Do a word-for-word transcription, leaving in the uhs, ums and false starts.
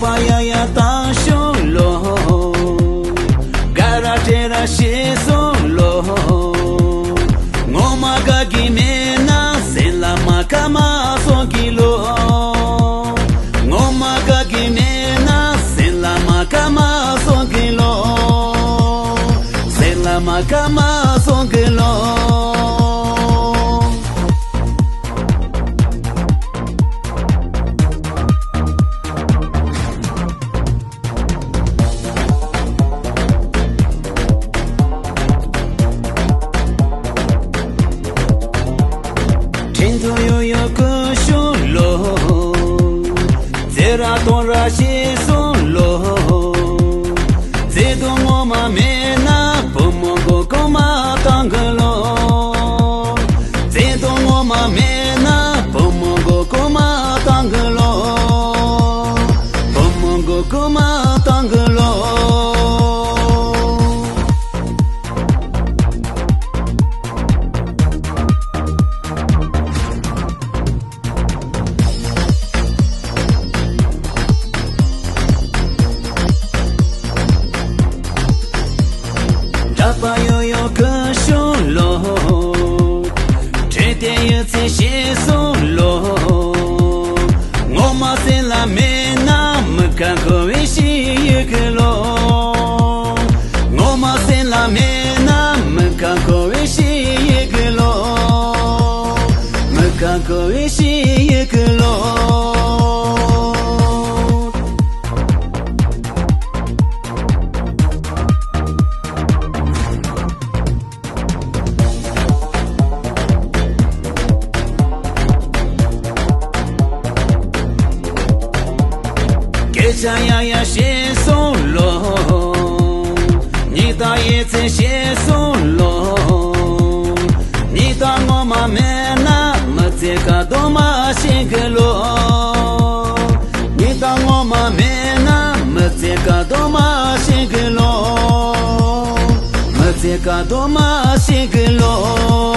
པ་ཡ་ཡ་བཏང་ཤོག་ལོ། ག་ར་བྲེ་ར་ཤེས་སོང་ལོ། ངོ་མ་དགའ་གི་མེད་ན་སེམས་ལ་མ་ཁ་མ་སོང་གི་ལོ། ངོ་མ་དགའ་གི་མེད་ན་སེམས་ལ་མ་ཁ་མ་སོང་གི་ལོ། སེམས་ལ་མ་ཁ་མ་སོང་གི་ལོ། ཁྲིན་ཏུ་ཡོ་ཡོ་ཀུ་ཤུ་ལོ། ཙེ་ར་ཏོ་ར་ཤེས་སོང་ལོ། ཙེ་ཏོ་ངོ་མ་མེད་ན་བུ་མོ་མགོ་ཀོ་མ་བཏང་གི་ལོ། ཙེ་ཏོ་ངོ་མ་མེད་ན་བུ་མོ་མགོ་ཀོ་མ་བཏང་གི་ལོ། བུ་མོ་མགོ་ཀོ་མ་བཏང་གི་ལོ། འདྲ་པ་ཡོ་ཡོ་ཀུ་ཤུ་ལོ། བྲེ་ཏེ་ཡོད་ཚེ་ཤེས་སོང་ལོ། ངོ་མ་སེམས་ལ་མེད་ན་མི་ཁ་ཁོ་བའི་ཤི་ཡི་གི་ལོ། ངོ་མ་སེམས་ལ་མེད་ན་མི་ཁ་ཁོ་བའི་ཤི་ཡི་གི་ལོ། མི་ཁ་ཁོ་བའི་ཤི་ཡི་གི་ལོ། སྐད་ཆ་ཡ་ཡ་བཤད་སོང་ལོ། ཉི་ཟླ་ཡི་ཚེ་བཤད་སོང་ལོ། ཉི་ཟླ་ངོ་མ་མེད་ན་མི་ཚེ་ཁ་དོ་མ་ཤེས་གི་ལོ། ཉི་ཟླ་ངོ་མ་མེད་ན་མི་ཚེ་ཁ་དོ་མ་ཤེས་གི་ལོ། མི་ཚེ་ཁ་དོ་མ་ཤེས་གི་ལོ།